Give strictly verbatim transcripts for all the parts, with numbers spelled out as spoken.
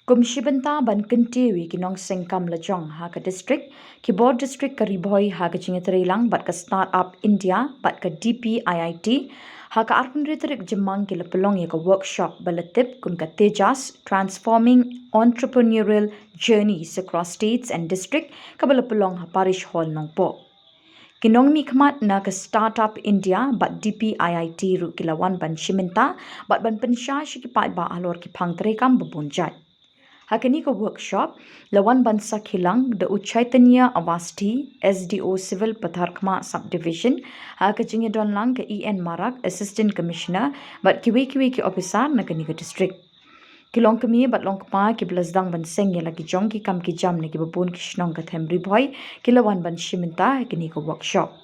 Kum shi bynta ban kyntiew ïa ki nongseng kam lajong ha ka district, ki bor district ka Ri Bhoi ha ka jingïatreilang bad ka Start Up India bad ka D P I I T ha ka arphew tarik Jymmang ki la pynlong ïa ka workshop ba la tip kum ka Tejas Transforming Entrepreneurial Journeys Across States and District, kaba la pynlong ha Parish Hall Nongpoh. Ki nongmihkhmat na ka Start Up India bad D P I I T ruh ki la wan ban shim bynta bad ban pynshai sha ki paidbah halor ki phang treikam ba bun jait. Ha kane ka workshop la wan ban sakhi lang da u Chaitanya Awasthi, S D O Civil Patharkhmah Subdivision, ha ka jingïadonlang ka E N Marak, Assistant Commissioner, bad kiwei kiwei ki ophisar na kane ka district. Ki longkmie bad longkpa kiba la sdang ban seng ïa la ki jong ki kam ki jam na kiba bun ki shnong ka them Ri Bhoi ki la wan ban shim bynta ha kane ka workshop.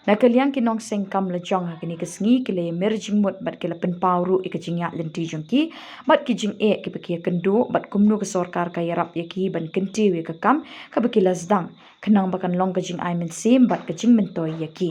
Na ka liang ki nongseng kam lajong ha kane ka sngi ki la ïamir jingmut bad ki la pynpaw ruh ïa ka jingïaid lynti jong ki bad ki jingeh kiba ki ïakynduh bad kumno ka sorkar ka ïarap ïa ki ban kyntiew ïa ka kam kaba ki la sdang, khnang ba kan long ka jingai mynsiem bad ka jingmyntoi ïa ki.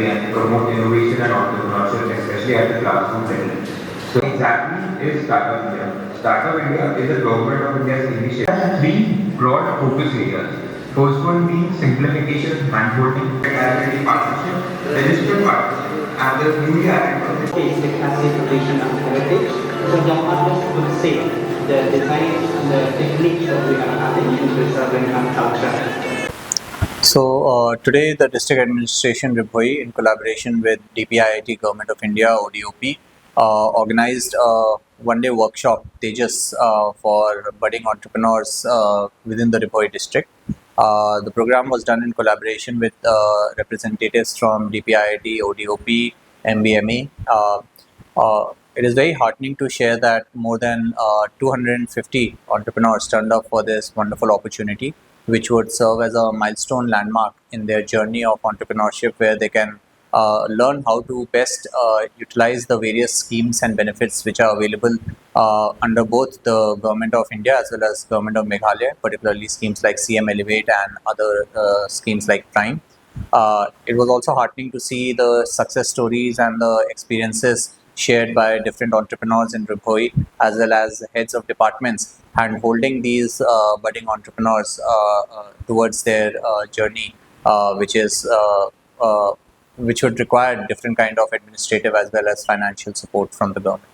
And promote innovation and entrepreneurship, especially at the grassroots level. So exactly is Startup India. Startup India is a government of India's initiative. It has three broad focus areas. First one being simplification, handholding, partnership, registered partnership, and the newly added one is classification and heritage. So John Marcus would say the design, the techniques that we are having in preserving our culture. So uh, today the District Administration Ri Bhoi, in collaboration with D P I I T, Government of India, O D O P, uh, organized a one-day workshop, Tejas, uh, for budding entrepreneurs uh, within the Ri Bhoi district. Uh, the program was done in collaboration with uh, representatives from D P I I T, O D O P, M B M A. Uh, uh, it is very heartening to share that more than uh, two hundred fifty entrepreneurs turned up for this wonderful opportunity, which would serve as a milestone landmark in their journey of entrepreneurship, where they can uh, learn how to best uh, utilize the various schemes and benefits which are available uh, under both the Government of India as well as Government of Meghalaya, particularly schemes like C M Elevate and other uh, schemes like Prime. Uh, it was also heartening to see the success stories and the experiences shared by different entrepreneurs in Ri Bhoi, as well as heads of departments, hand holding these uh, budding entrepreneurs uh, uh, towards their uh, journey, uh, which is uh, uh, which would require different kind of administrative as well as financial support from the government.